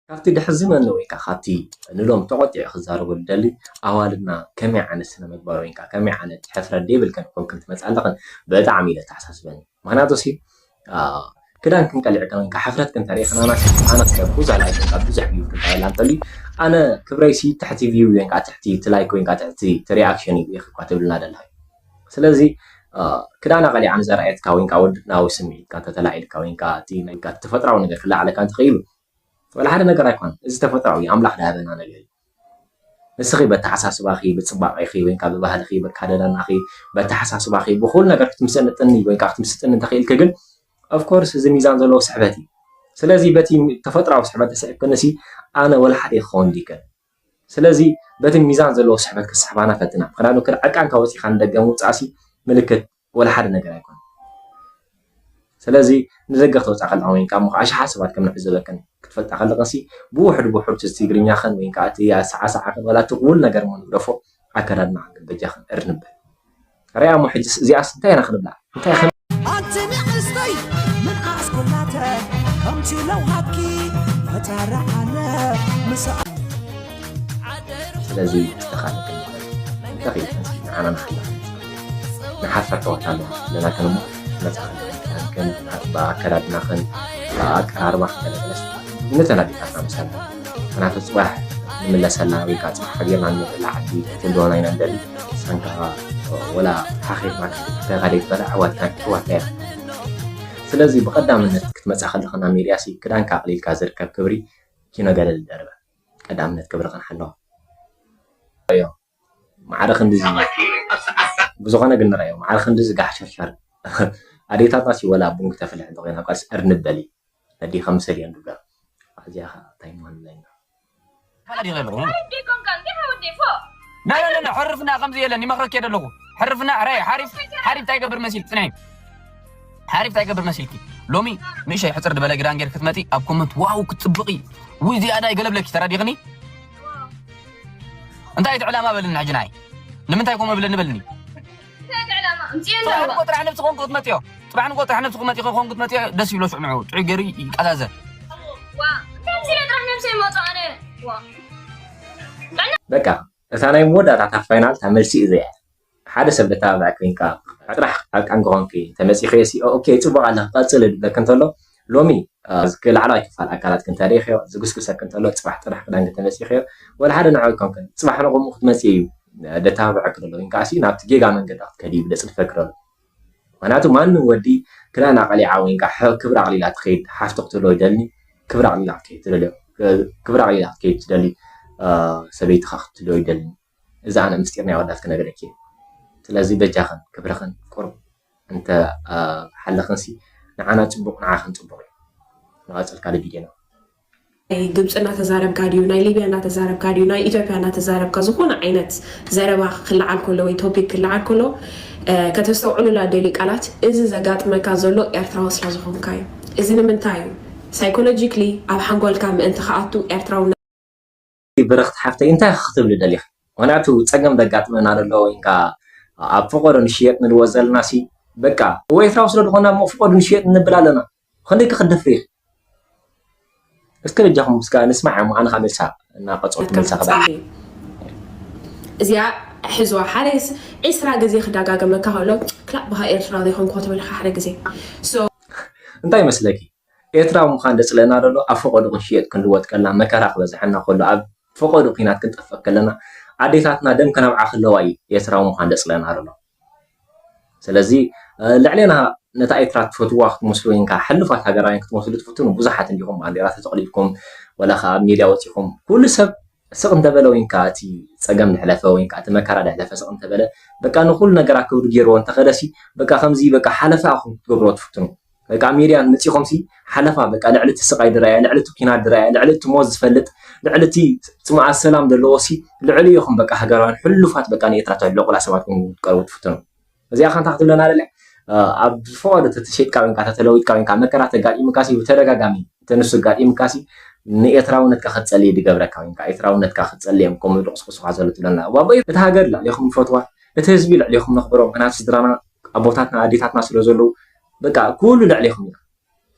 ካብቲ ድሕዚ መን ወይ ከዓ ካብቲ ንሎም ተቆጢዑ ክዛረቡ ዝደሊ ኣዋልድና ከመይ ዓይነት ስነ ምግባር ወይ ከዓ ከመይ ዓይነት ሕፍረት ዘይብልከን ኮንክን ትመፅእ ኣለኽን ብጣዕሚ ኢለ ተሓሳስበኒ። ምክንያቱ ሲ ክዳን ክንቀሊዕ ከን ወይ ከዓ ሕፍረት ክንተርኢ ከናና ኣነ ክደብኩ ዛላ ወይ ከዓ ብዙሕ ቪው ክባላ እንተሊ ኣነ ክብረይ ሲ ትሕቲ ቪው ወይ ከዓ ትሕቲ እቲ ላይክ ወይ ከዓ ትሕቲ እቲ ሪኣክሽን እዩ ኢኻ ትብልና ደለኻ። ስለዚ ክዳና ቀሊዓ ንዘርኣየትካ ወይ ከዓ ወድናዊ ስምዒትካ እንተተላዒልካ ወይ ከዓ እቲ ናይ ተፈጥራዊ ነገር ክላዓለካ እንተኽኢሉ ወላ ሓደ ነገር ኣይኮነን። እዚ ተፈጥራዊ ኣምላኽ ዝሃበና ነገር እዩ። ንስኺ በተሓሳስባኺ፣ ብጽባቐኺ ወይ ከዓ ብባህልኺ፣ በካደዳናኺ፣ በተሓሳስባኺ፣ ብኹሉ ነገር ክትምሰጥኒ ወይ ከዓ ክትምስጥኒ እንተኽኢልኪ ግን of course እዚ ሚዛን ዘለዎ ስሕበት እዩ። ስለዚ በቲ ተፈጥራዊ ስሕበት ተስሒብክኒ ሲ ኣነ ወላ ሓደ ክኸውን ዲከን። ስለዚ በቲ ሚዛን ዘለዎ ስሕበት ክስሕባና ፈትና። ምክንያቱ ክድ ዕርቃንካ ወፂኻ ንደገ ምውፃእ ሲ ምልክት ወላ ሓደ ነገር ኣይኮነን። ስለዚ ንደገ ክትወፃ ከለኻ ወይ ከዓ እሞ ኣሽሓ ሰባት ከም ንዕዘበክን ክትፈልጣ ከለኽን ሲ ብውሕድ ብውሕድ እቲ ትግርኛኽን ወይ ከዓ እቲ ኣሰዓሳዓኽን ወላ እቲ ኩሉ ነገር እሞ ንግደፎ ኣከዳድናኽን ግን በጃኽን እር ንበል። ሪኣ እሞ ሕጅስ እዚኣስ እንታይ ኢና ክንብላ? እንታይ ከም ኣንቲ ንእስተይ ምን ኣስኩላተ ከምቲ ለውሃትኪ ፈጠረ ኣነ ምስ ስለዚ ዝተኻለከ ንዓና ንሓላ ንሓፈር ተዋታና ለናከን እሞ መፅኣ ግን ብኣከዳድናኽን ብኣቀራርባኽን ገለገለስ ነተን ኣዴታትና ምሳና ከናፈ ፅባሕ ንምለሰላ ወይ ከዓ ፅባሕ ሓቢርና ንመፅላ ዓዲ ክትልወና ኢና ንደሊ ሳንካ ወላ ሓኺርና ተኻደ ዝበላ ኣሕዋትና ኣሕዋትና እያ። ስለዚ ብቐዳምነት ክትመፃ ከለኻ ናብ ሚድያ ሲ ክዳንካ ኣቕሊልካ ዝርከብ ክብሪ ኪኖ ገለል ደርበ ቀዳምነት ክብሪ ክንሓለዋ እዮ። ማዕረ ክንድዚ ብዝኾነ ግን ንረኣዮ ማዕረ ክንድዚ ጋሕሸርሸር ኣዴታትና ሲ ወላ ቡን ክተፍልሕ እንተኮይና ቃልስ እርንበሊ ነዲኻ ምሰል እየን ዱጋ እዚኣ ኸዓ እንታይ ምዃን ኣለና። ና ና ና ና፣ ሕርፍና ከምዚ የለን ይመኽረክ እየ ዘለኹ። ሕርፍና ራይ ሓሪፍ ሓሪፍ እንታይ ገብር መሲል ፅንሒ ሓሪፍ እንታይ ገብር መሲልኪ ሎሚ ንእሸይ ሕፅር ዝበለ ግዳን ጌር ክትመፂ ኣብ ኮመንት ዋው ክትፅብቂ ውይ ዝያዳ ይገለብለኪ ተረዲኽኒ። እንታይ እቲ ዕላማ በልኒ ሕጂ ናይ ንምንታይ ኮመ ብለኒ በልኒ። እንታይ ዕላማ? እምፅእ ጽባሕ ኣለዋ። ንጎ ጥራሕ ነብሲ ኮንኩ ክትመፅዮ። ጽባሕ ንጎ ጥራሕ ነብሲ ክመፂ ኮንኩ ክትመፅዮ ደስ ይብሎ ሽዑ ንዑ ጥዑይ ገይሩ ይቀዛዘ። ዋ፣ ከምዚ ኢለ ጥራሕ ነብሰይ ይመፁ ኣነ። ዋ። በቃ እታ ናይ መወዳእታ እታ ፋይናል እታ መልሲ እዚኣ እያ። ሓደ ሰብ ደተባብዐ ኮይንካ ጥራሕ ኣብ ቃንቂ ኮንኪ ተመፂኺ ሲ ኦኬ ፅቡቅ ኣለኺ ቀፅሊ ድብለኪ እንተሎ ሎሚ ላዕለዋይ ክፋል ኣካላት ክንተሪእኽዮ ዝግስግሰኪ እንተሎ ፅባሕ ጥራሕ ክዳንኪ ተመፂኽዮ ወላ ሓደ ንዕኡ ኣይኮንክን ፅባሕ ንቕድሙ ክትመፂ እዩ ደተባብዐኪ ዘሎ ወይን ከዓሲ ናብቲ ጌጋ መንገዲ ክትከዲ እዩ ደፅድፈኪ ዘሎ። ምክንያቱ ማንም ወዲ ክዳና ቀሊዓ ወይን ከዓ ክብሪ ኣቕሊላ ትኸይድ ሓፍቲ ክትህልዎ ይደልኒ ክብሪ ኣቕሊላ ክትከይድ ትደልዮ ክብሪ ኣቕሊላ ክትከይድ ትደሊ ሰበይትኻ ክትህልዎ ይደልኒ። እዚ ኣነ ምስጢር ናይ ኣወዳት ክነግረኪ እየ። ስለዚ በጃኽን ክብርኽን ቁሩብ እንተ ሓለኽንሲ ንዓና ፅቡቕ ንዓኽን ፅቡቕ እዩ። ንቐፅል ካልእ ቪድዮ ነው። ናይ ግብፂ እናተዛረብካ ድዩ ናይ ሊብያ እናተዛረብካ ድዩ ናይ ኢትዮጵያ እናተዛረብካ ዝኾነ ዓይነት ዘረባ ክለዓል ከሎ ወይ ቶፒክ ክለዓል ከሎ ከተስተውዕሉላ ደልዩ ቃላት እዚ ዘጋጥመካ ዘሎ ኤርትራዊ ስለ ዝኾንካ እዩ። እዚ ንምንታይ እዩ? ሳይኮሎጂክሊ ኣብ ሓንጎልካ ምእንቲ ክኣቱ ኤርትራውነት ብርኽቲ ሓፍተይ እንታይ ኢኺ ክትብሊ ደሊኺ? ምኽንያቱ ፀገም ዘጋጥመና ዘሎ ወይ ከዓ ኣብ ፈቐዶ ንሽየጥ ንልዎ ዘለና ሲ በቃ እወ ኤርትራዊ ስለ ዝኾንና እሞ ፈቐዶ ንሽየጥ ንብል ኣለና። ክንደይ ከ ክትደፍሪ ኢኺ? እስከ በጃኹም እስከ ንስማዕ እሞ ኣነ ከዓ መልሳ እናቐፀልኩ መልሳ ክበላ። እዚኣ ሕዝዋ ሓደ ዒስራ ግዜ ክደጋገመካ ከሎ ክላእ ብሃ ኤርትራዊ ዘይኮንኩ ክትብል ኢኻ ሓደ ግዜ። እንታይ ይመስለኪ? ኤርትራዊ ምዃን ዘፅለና ዘሎ ኣብ ፈቐዶ ክንሽየጥ ክንልወጥ ከለና መከራ ክበዝሐና ከሎ ኣብ ፈቐዶ ኲናት ክንጠፍእ ከለና ኣዴታትና ደም ከነብዓ ከለዋ እዩ ኤርትራዊ ምዃን ዘፅለና ዘሎ። ስለዚ ልዕሌና ነታ ኤርትራ ትፈትዋ ክትመስሉ ወይንካ ሕሉፋት ሃገራውያን ክትመስሉ ትፍትኑ ብዙሓት እንዲኹም ባንዴራ ተጠቕሊልኩም ወላ ከዓ ኣብ ሚድያ ወፂኹም ኩሉ ሰብ ስቕ እንተበለ ወይንካ እቲ ፀገም ዝሕለፈ ወይንካ እቲ መከራ ዝሕለፈ ስቕ እንተበለ በቃ ንኩሉ ነገራት ክብሪ ገይርዎ እንተኸደሲ በቃ ከምዚ በቃ ሓለፋ ኢኹም ክትገብርዎ ትፍትኑ። በቃ ሚድያ መፂኹም ሲ ሓለፋ በቃ ልዕሊ እቲ ስቃይ ድራያ ልዕሊ እቲ ኲናት ድራያ ልዕሊ እቲ ሞት ዝፈልጥ ልዕሊ እቲ ፅምኣት ሰላም ዘለዎ ሲ ልዕሊ ኢኹም በቃ ሃገራውያን ሕሉፋት በቃ ንኤርትራ ተሕልቑላ ሰባት ክትቀርቡ ትፍትኑ። እዚኣ ከ እንታይ ክትብለና ደልያ ኣብ ዝፈቐዶ ተተሸይጥካ ወይንካ ተተለዊጥካ ወይንካ መከራ ተጋጢሙካ ሲ ብተደጋጋሚ እንተ ንሱ ኣጋጢሙካ ሲ ንኤርትራውነትካ ክትፀሊ ድገብረካ ወይንካ ኤርትራውነትካ ክትፀሊ እዮም ከምኡ ድቕስቁስኻ ዘሎ ትብለና ባቦይ እቲ ሃገር ልዕሌኹም ንፈትዋ እቲ ህዝቢ ልዕሌኹም ነኽብሮ ምክንያቱ ስድራና ኣቦታትና ኣዴታትና ስለ ዘለዉ በቃ ኩሉ ልዕሌኹም ኢና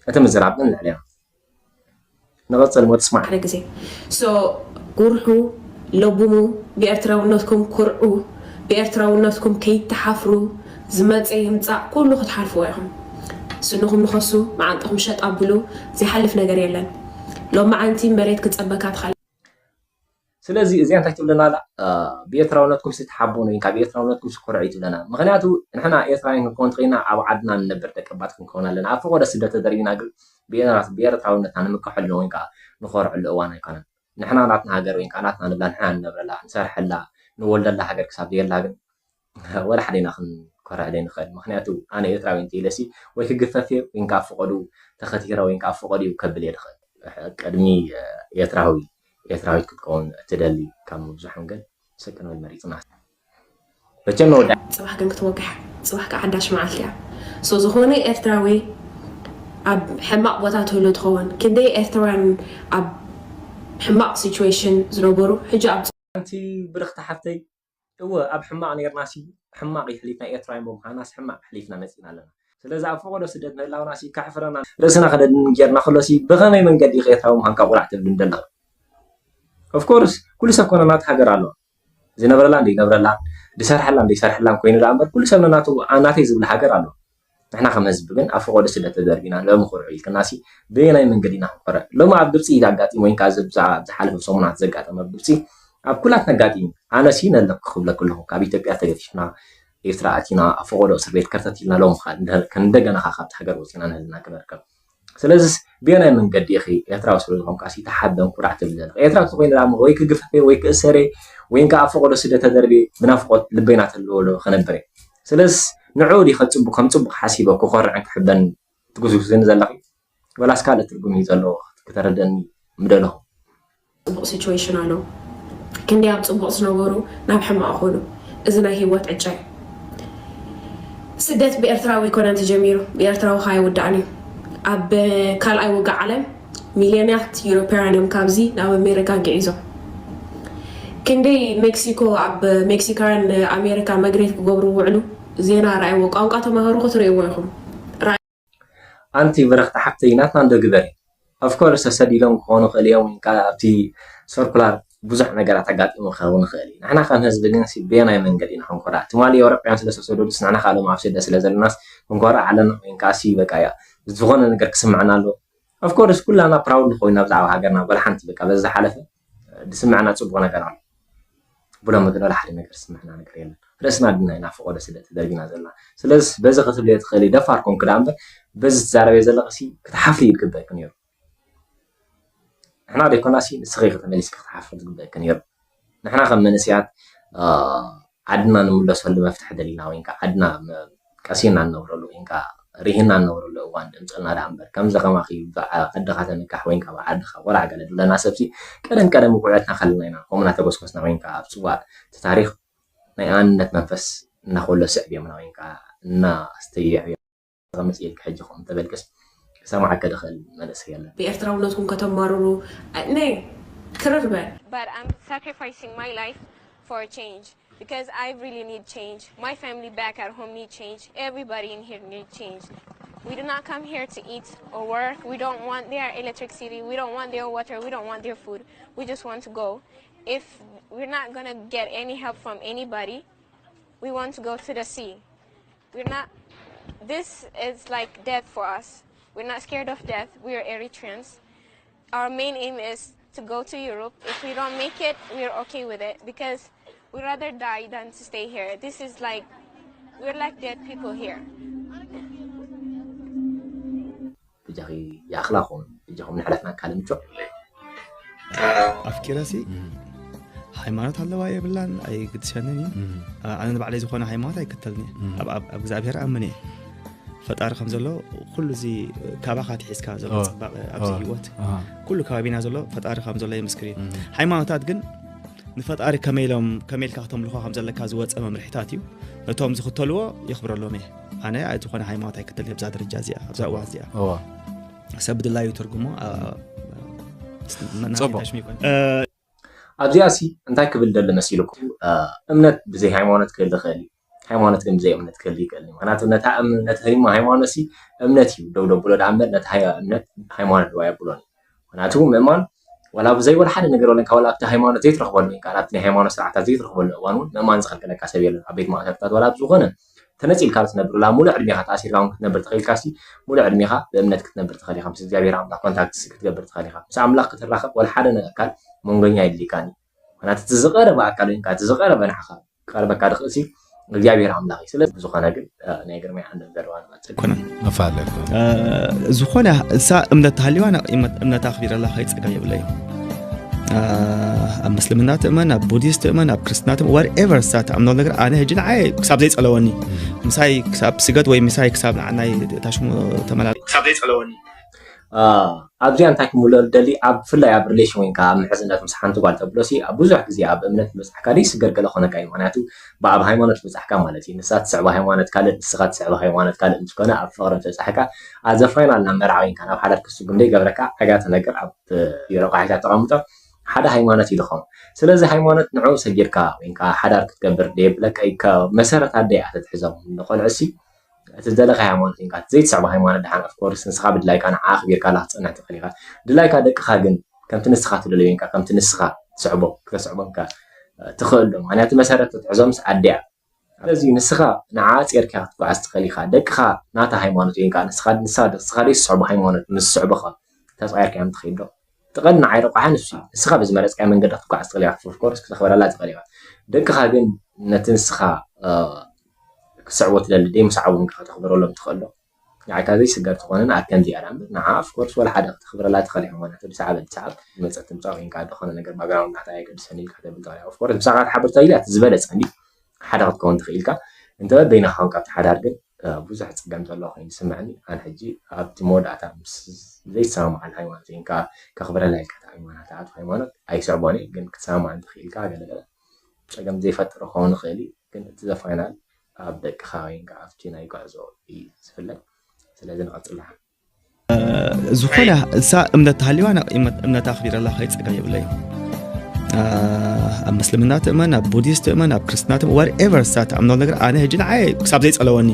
እቲ ምዝራብ ግን ልዕሌና ንቐጽል ሞት ስማዕ። ሓደ ግዜ so ጉርሑ፣ ለቡሙ፣ ብኤርትራውነትኩም ኩርዑ፣ ብኤርትራውነትኩም ከይተሓፍሩ፣ ዝመፀ ይምፃእ ኩሉ ክትሓልፍዎ ኢኹም። ስንኹም ንኸሱ፣ መዓንጥኹም ሸጥ ኣብሉ፣ ዘይሓልፍ ነገር የለን። ሎማዓንቲ መሬት ክፀበካ ትኽእል። ስለዚ እዚኣ እንታይ ትብለና ኣላ? ብኤርትራውነትኩም ሲ ተሓቦኑ ወይ ከዓ ብኤርትራውነትኩም ሲ ኮርዑ ትብለና። ምክንያቱ ንሕና ኤርትራውያን ክንከውን ተኽኢልና ኣብ ዓድና ንነብር ደቂ ኣባት ክንከውን ኣለና። ኣብ ፈቆዶ ስደት ተደርቢና ግን ብኤርትራውነትና ንምከሐሉ ወይ ከዓ ንኮርዐሉ እዋን ኣይኮነን። ንሕና ናትና ሃገር ወይ ከዓ ናትና ንብላ ንሕና ንነብረላ ንሰርሐላ ንወልደላ ሃገር ክሳብ ዘየላ ግን ወላ ሓደና ክንኮርዕ ዘይንኽእል። ምክንያቱ ኣነ ኤርትራዊ እንተ ኢለ ሲ ወይ ክግፈፍ እየ ወይ ከዓ ፈቆዱ ተኸቲረ ወይ ከዓ ፈቆዱ ከብል እየ ድኽእል። ቅድሚ ኤርትራዊ ኤርትራዊት ክትከውን እትደሊ ካብ ምብዝሖም ግን ስቅ ንብል መሪፅና። መቸም መወዳ ፅባሕ ግን ክትወግሕ፣ ፅባሕ ከዓ ሓዳሽ መዓልቲ እያ። So ዝኾነ ኤርትራዊ ኣብ ሕማቕ ቦታ ትህሉ ትኸውን። ክንደይ ኤርትራውያን ኣብ ሕማቕ situation ዝነበሩ ሕጂ ኣብ ሓንቲ ብርኽቲ ሓፍተይ እወ ኣብ ሕማቕ ነርና ሲ ሕማቕ ይሕሊፍና ኤርትራውያን ብምዃናስ ሕማቕ ሕሊፍና መፂና ኣለና። ስለዚ ኣብ ፈቆዶ ስደት ምህላውና ሲ ካሕፍረና ርእስና ከደድን ጌርና ከሎ ሲ ብኸመይ መንገዲ ኢኺ ኤርትራዊ ምዃንካ ቁራዕ ትብል እንደለኺ? Of course ኩሉ ሰብ ኮነ ናቱ ሃገር ኣለዎ። ዝነብረላን ዘይነብረላን ዝሰርሐላን ዘይሰርሐላን ኮይኑ ደኣ እምበር ኩሉ ሰብ ነናቱ ናተይ ዝብል ሃገር ኣለዎ። ንሕና ከም ህዝቢ ግን ኣብ ፈቆዶ ስደት ተደርቢና ሎሚ ኩርዑ ኢልክናሲ በየናይ መንገዲ ኢና ክንኮርዕ? ሎሚ ኣብ ግብፂ ኣጋጢሙ ወይ ከዓ ኣብዚ ዝሓለፈ ሰሙናት ዘጋጠመ ኣብ ግብፂ ኣብ ኩላትና ኣጋጢሙ። ኣነሲ ነለኩ ክብለኩ ኣለኹ ካብ ኢትዮጵያ ተገፊፍና ኤርትራ ኣቲና ኣብ ፈቆዶ እስር ቤት ከርተት ኢልና ሎም ከ እንደገና ከ ካብቲ ሃገር ወፂና ንህልና ክነርከብ ስለዚስ ብየናይ መንገዲ ኢኺ ኤርትራዊ ስለ ዝኾንካ ሲ ተሓበን ኩራሕ ትብል ዘለኺ? ኤርትራዊ ተኮይነ ደኣ ወይ ክግፈፍ ወይ ክእሰር ወይ ከዓ ኣብ ፈቆዶ ስደት ተደርብየ ብናፍቆት ልበይ እናተለወሎ ክነብር እየ። ስለዚስ ንዕኡ ድየ ከም ፅቡቅ ሓሲበ ክኾርዕን ክሕበን ትጉስጉስኒ ዘለኺ? ወላስ ካልእ ትርጉም እዩ ዘለዎ ክተረደኒ ምደለኹ። ፅቡቕ situation ኣሎ። ክንደይ ኣብ ፅቡቕ ዝነበሩ ናብ ሕማቕ ኮኑ። እዚ ናይ ህይወት ዕጫ እዩ። ስደት ብኤርትራ ኣይኮነን ተጀሚሩ፣ ብኤርትራዊ ከኣ ኣይውዳእን እዩ። ኣብ ካልኣይ ውግእ ዓለም ሚልዮናት ዩሮፓውያን እዮም ካብዚ ናብ ኣሜሪካ ግዒዞም። ክንደይ ሜክሲኮ ኣብ ሜክሲካውያን ኣሜሪካ መግሬት ክገብሩ ውዕሉ ዜና ረኣይዎ። ቋንቋ ተማሃሩ ክትርእይዎ ኢኹም። ኣንቲ ብርኽቲ ሓፍተይ ናትና እንዶ ግበሪ። Of course ተሰዲዶም ክኾኑ ይኽእሉ እዮም ወይ ከዓ ኣብቲ ሰርኩላር ብዙሕ ነገራት ኣጋጢሙ ክኸውን ይኽእል እዩ። ንሕና ከም ህዝቢ ግን ሲ በየናይ መንገዲ ኢና ክንኮርዕ? ትማሊ ኤውሮጳውያን ስለ ዝተሰደዱስ ንሕና ከዓ ሎም ኣብ ስደት ስለ ዘለናስ ክንኮርዕ ኣለና ወይ ከዓ ሲ በቃ እያ ዝኾነ ነገር ክስምዐና ኣለዎ። Of course ኩላና ፕራውድ ንኸውን ብዛዕባ ሃገርና ወላ ሓንቲ በቃ በዚ ዝሓለፈ ዝስምዐና ፅቡቕ ነገር ኣሎ። ብሎም ግን ወላ ሓደ ነገር ዝስምዐና ነገር የለን። ርእስና ድና ኢና ፈቆዶ ስለ ተደርቢና ዘለና። ስለዚ በዚ ክትብልዮ ትኽእሊ ደፋር ኮንክ ደኣ እምበር በዚ ትዛረብዮ ዘለኽሲ ክትሓፍሪ እዩ ዝግበእኪ ነይሩ። ንሕና ደይኮናሲ ንስኺ ኢኺ ተመሊስኪ ክትሓፍሪ ዝግበእኪ ነይሩ። ንሕና ከም መንእሰያት ዓድና ንምለሰሉ መፍትሒ ደሊና ወይ ከዓ ዓድና ቀሲና እንነብረሉ ወይ ከዓ ሪህና እንነብረሉ እዋን ድምፅና ደኣ እምበር ከምዚ ከማኺ ዓድኻ ተንካሕ ወይ ከዓ ዓድኻ ቆራዕ ገለ ድብለና ሰብሲ ቀደም ቀደም ውዕዕትና ከለና ኢና ከምኡ እናተጎስጎስና ወይ ከዓ ኣብ ፅዋዕ እቲ ታሪኽ ናይ ኣንነት መንፈስ እናኮሎ ስዕብዮምና ወይ ከዓ እናስተይዕብዮ ከመፅእ ኢልካ ሕጂ ከምኡ እንተበልክስ ክሰማዓካ ድኽእል መንእሰይ የለን። ብኤርትራውነትኩም ከተማርሩ ናይ ክርር በል But I'm sacrificing my life for a change because I really need change. My family back at home need change. Everybody in here need change. We do not come here to eat or work. We don't want their electricity. We don't want their water. We don't want their food. We just want to go. If we're not gonna get any help from anybody, we want to go to the sea. We're not. This is like death for us. We're not scared of death. We are Eritreans. Our main aim is to go to Europe. If we don't make it, we're okay with it because we'd rather die than to stay here. This is like, we're like dead people here. ብጃኺ ይኣኽላ ኾኑ ብጃኹም ንሕለፍና ካልእ ምቾ ኣፍቂረሲ ሃይማኖት ኣለዋ የብላን ኣይግድሰንን እዩ። ኣነ ንባዕለይ ዝኾነ ሃይማኖት ኣይክተልን እየ። ኣብ እግዚኣብሔር ኣምን እየ። ፈጣሪ ከም ዘሎ ኩሉ እዚ ካባኻ ትሒዝካ ዘሎ ፅባቐ ኣብዚ ህይወት ኩሉ ከባቢና ዘሎ ፈጣሪ ከም ዘሎ የምስክር እዩ። ሃይማኖታት ግን ንፈጣሪ ከመይ ኢሎም ከመይ ኢልካ ክተምልኾ ከም ዘለካ ዝወፀ መምርሒታት እዩ። ነቶም ዝኽተልዎ የኽብረሎም እየ። ኣነ ዝኾነ ሃይማኖት ኣይክተልን እየ ኣብዛ ደረጃ እዚኣ ኣብዛ እዋን እዚኣ። ሰብ ብድላዩ ትርጉሞ ኣብዚኣ ሲ እንታይ ክብል ደሊ መሲልኩም? እምነት ብዘይ ሃይማኖት ክህሊ ይኽእል እዩ። ሃይማኖት ግን ብዘይ እምነት ክህሊ ይኽእል እዩ። ምክንያቱ ነታ ነቲ ሃይማኖት ሲ እምነት እዩ ደው ደብሎ ደኣ እምበር ነቲ እምነት ሃይማኖት ደው ኣየብሎን እዩ። ምክንያቱ ምእማን ዋላ ብዘይ ወላ ሓደ ነገር ወለንካ ዋላ ኣብቲ ሃይማኖት ዘይትረኽበሉ ወይ ከዓ ኣብቲ ናይ ሃይማኖት ስርዓታት ዘይትረኽበሉ እዋን እውን ምእማን ዝኸልከለካ ሰብ የለን። ኣብ ቤት ማእሰርታት ዋላ ኣብ ዝኾነ ተነፂልካ ኣብ ትነብርላ ሙሉእ ዕድሜኻ ተኣሲርካ እውን ክትነብር ትኽእል ኢልካ ሲ ሙሉእ ዕድሜኻ ብእምነት ክትነብር ትኽእል ኢኻ። ምስ እግዚኣብሔር ኣምላኽ ኮንታክት ክትገብር ትኽእል ኢኻ። ምስ ኣምላኽ ክትራኸብ ወላ ሓደ ኣካል መንጎኛ የድልይካን እዩ። ምክንያቱ እቲ ዝቐረበ ኣካል ወይ ከዓ እቲ ዝቐረበ ንዓኻ ክቐርበካ ዝኽእል ሲ እግዚኣብሔር ኣምላኽ እዩ። ስለዚ ብዝኾነ ግን ናይ ግርማይ ዓንዶም ዘረባ ንቐፅል። ኮነ መፋለጥ ዝኾነ እሳ እምነት ተሃልዋ እምነታ ኣኽቢረላ ከይፀገም የብለይ። ኣብ ምስልምና ትእመን ኣብ ቡዲስት ትእመን ኣብ ክርስትና ትእመን whatever እሳ ትኣምኖ ነገር ኣነ ሕጂ ንዓይ ክሳብ ዘይፀለወኒ ምሳይ ክሳብ ስገድ ወይ ምሳይ ክሳብ ንዓናይ ታሽሙ ተመላ ክሳብ ዘይፀለወኒ ኣብዚኣ እንታይ ክምሎ ደሊ ኣብ ብፍላይ ኣብ ሪሌሽን ወይ ከዓ ኣብ ምሕዝነት ምስ ሓንቲ ጓል ተብሎ ሲ ኣብ ብዙሕ ግዜ ኣብ እምነት ምብፃሕካ ደይ ስገር ገለ ኮነካ እዩ። ምክንያቱ ብኣብ ሃይማኖት ምብፃሕካ ማለት እዩ። ንሳ ትስዕቦ ሃይማኖት ካልእ ንስኻ ትስዕቦ ሃይማኖት ካልእ ምስ ኮነ ኣብ ፍቕሪ ምብፃሕካ ኣዘ ፋይናል ናብ መርዓ ወይ ከዓ ናብ ሓዳር ክስጉም ደይ ገብረካ ዕጋተ ነገር ኣብ ረቋሒታት ተቐምጦ ሓደ ሃይማኖት ይልኸም። ስለዚ ሃይማኖት ንዑ ሰጊርካ ወይ ከዓ ሓዳር ክትገብር ደየብለካ እዩ። መሰረት ኣደይ ኣተትሕዞም ንቆልዑ ሲ እቲ ዝደለካ ሃይማኖት ኢንካ እቲ ዘይትስዕቦ ሃይማኖት ድሓን of course ንስኻ ብድላይካ ንዓ ኣኽቢርካ ላ ክትጸንሕ ትኽእል ኢኻ። ድላይካ ደቅኻ ግን ከምቲ ንስኻ ትደልዮ ኢንካ ከምቲ ንስኻ ትስዕቦ ክተስዕቦ ኢንካ ትኽእል ዶ? ምክንያቱ መሰረት ክትሕዞምስ ኣዲኣ። ስለዚ ንስኻ ንዓ ጼርካ ክትጓዓዝ ትኽእል ኢኻ። ደቅኻ ናታ ሃይማኖት ኢንካ ንስኻ ንሳ ንስኻ ዘይትስዕቦ ሃይማኖት ምስ ዝስዕቡኻ ተጻየርካ እዮም ትኽእል ዶ? ትቐል ንዓይ ረቋሓ ንሱ እዩ። ንስኻ ብዝመረጽካዮ መንገዲ ክትጓዓዝ ትኽእል ኢኻ። Of course ክተኽብረላ ትኽእል ኢኻ። ደቅኻ ግን ነቲ ንስኻ ክስዕቦ ትደሊ ደይ ምስዓቡ እንካ ከተኽብረሎም ትኽእል ዶ? ንዓይካ ዘይስገር ትኾነ ንኣከም ዚኣ ዳም ንዓ of course ወላ ሓደ ክትኽብረላ ትኽእል ኢኻ። ማለት ወዲ ሰዓብ ወዲ ሰዓብ መጸት ትምጻእ ወይ እንካ ዝኾነ ነገር background ናታ ኣየገድሰን ኢልካ ተብል ትኽእል ኢኻ። Of course ምሳኻ ክትሓብር ትኽእል ኢኻ። እቲ ዝበለጸ እንዲ ሓደ ክትከውን ትኽእል ኢልካ። እንተ በይናኻ ኮንካ ኣብቲ ሓዳር ግን ብዙሕ ጸገም ዘሎ ኮይኑ ይስምዐኒ። ኣነ ሕጂ ኣብቲ መወዳእታ ምስ ዘይሰማማዓን ሃይማኖት ኢንካ ከኽብረላ ኢልካ እቲ ሃይማኖት ኣቱ ሃይማኖት ኣይስዕቦን እየ። ግን ክትሰማማዕ እንተኽኢልካ ገለገለ ጸገም ዘይፈጥር ክኸውን ይኽእል እዩ። ግን እቲ ዘፋይናል ኣብ ደቅኻ ወይ ከዓ ኣብቲ ናይ ጉዕዞ እዩ ዝፍለጥ። ስለዚ ንቐጽል ደሓን። ዝኾነ እሳ እምነት ተሃልዋ እምነታ ኣኽቢረላ ከይፀገም የብለይ። ኣብ ምስልምና ትእመን ኣብ ቡዲስት ትእመን ኣብ ክርስትና ትእመን whatever እሳ ትኣምኖ ነገር ኣነ ሕጂ ንዓይ ክሳብ ዘይፀለወኒ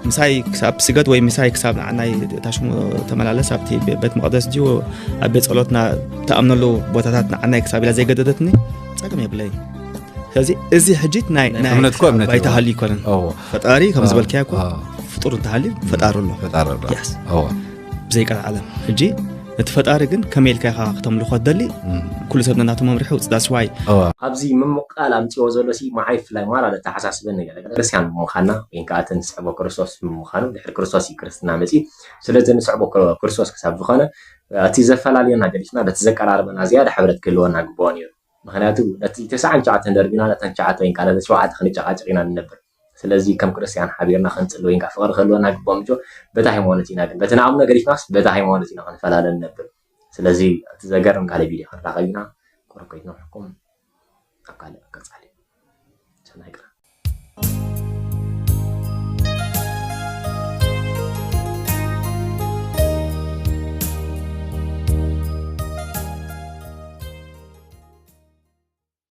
ምሳይ ክሳብ ስገድ ወይ ምሳይ ክሳብ ንዓናይ ታሽሙ ተመላለስ ኣብቲ ቤት መቅደስ ድዩ ኣብ ቤት ፀሎትና ትኣምነሉ ቦታታት ንዓናይ ክሳብ ኢላ ዘይገደደትኒ ፀገም የብለይ። ስለዚ እዚ ሕጂ ናይ ናይ እምነት እኮ እምነት ባይታ እዩ። ሃልዩ ይኮነን። እዎ። ፈጣሪ ከም እዎ። ዝበልካዮ እኮ እዎ። ፍጡር እንተሃልዩ ፈጣሪ ኣሎ። ፈጣሪ ኣሎ። Yes። እዎ። ብዘይ ቀልዓለም ሕጂ ነቲ ፈጣሪ ግን ከመይ ኢልካ ኢኻ ክተምልኾ ትደሊ? እም። ኩሉ ሰብ ነናቱ መምርሒ ውፅእ። That's why እዎ። ኣብዚ ምምቃል ኣምፅዎ ዘሎ ሲ መዓይ ፍላይ ማራ ዘተሓሳስበኒ ገለ ገለ ክርስቲያን ብምዃንና ወይ ከዓ እቲ ንስዕቦ ክርስቶስ ብምዃኑ ድሕሪ ክርስቶስ እዩ ክርስትና መፂ። ስለዚ ንስዕቦ ክር- ክርስቶስ ክሳብ ዝኾነ እቲ ዘፈላልየና ገዲፍና በቲ ዘቀራርበና ዝያዳ ሕብረት ክህልወና ግብኦ ነይሩ። ምክንያቱ ነቲ ተስዓን ትሽዓተን ደርቢና ነተን ትሽዓተ ወይ ከዓ ነተን ሸውዓተ ክንጨቃጨቅ ኢና ንነብር። ስለዚ ከም ክርስትያን ሓቢርና ክንፅሊ ወይ ከዓ ፍቅሪ ክህልወና ግብኦም እንጆ በቲ ሃይማኖት ኢና ግን በቲ ንኣምኖ ገዲፍናስ በቲ ሃይማኖት ኢና ክንፈላለ ንነብር። ስለዚ እቲ ዘገርም ካልእ ቪድዮ ክንራኸብ ኢና። ቆረቆይትና ሕኩም ኣብ ካልእ ቀፃሊ ሰናይ ቅረ